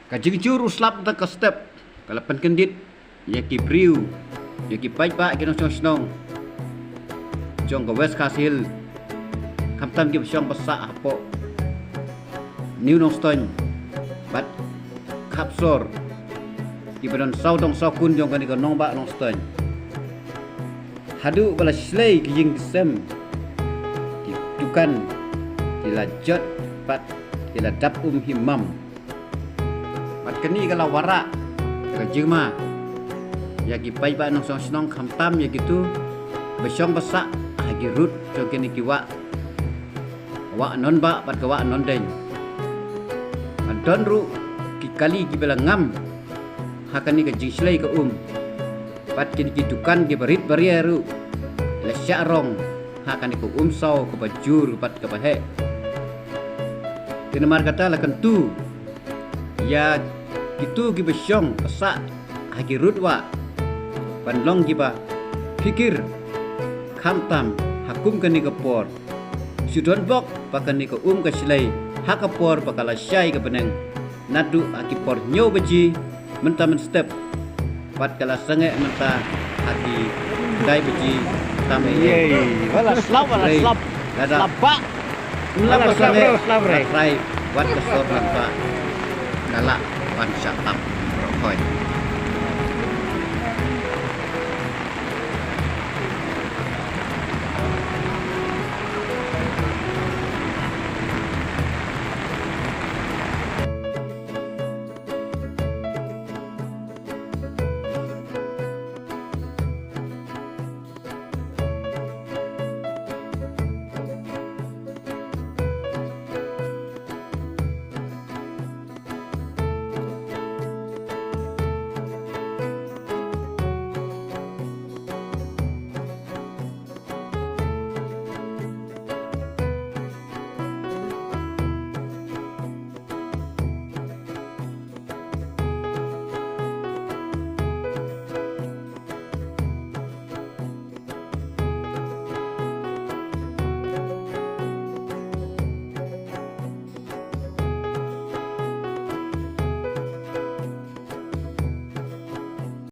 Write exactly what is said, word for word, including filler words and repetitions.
Ka jingjur u slap da ka step ka la pynkyndit ïa ki briew, ïa ki paidbah ki nongshong shnong jong ka West Khasi Hills, khamtam kiba shong ba sah hapoh New Nongstoiñ bad Khapsor, kiba don sawdong sawkun jong kane ka nongbah Nongstoiñ. Haduh ba la shlei ki ïing ki sem, ki dukan ki la jot bad ki la dap um hi mam. Bad kane ka la wanrah ka jingma ïa ki paidbah nongshong shnong, khamtam ïa kitu ba shong ba sah ha ki rud jong kine ki wah, wah Nonbah bad ka wah Nondeiñ. Bad don ruh ki kali kiba la ngam ha kane ka jingshlei ka um. Bad kine ki dukan kiba rit baria ruh la shah rong ha kane ka umsaw kaba jur bad kaba heh. Te namar kata la kyntu ïa kitu kiba shong ba sah ha ki rud wah ban long kiba phikir, khamtam ha kum kane ka por. Shu don bok ba kane ka um ka shlei ha ka por ba ka la shai ka bneng, naduh ha ki por hynñiew baje mynta mynstep bad ka la sangeh mynta ha ki khyndai baje tam. Ei, wala slap, wala slap. Lada slap ba. Wala slap, slap, slap. Trai wat ka sor mynta ka la ban shah tap rohoi.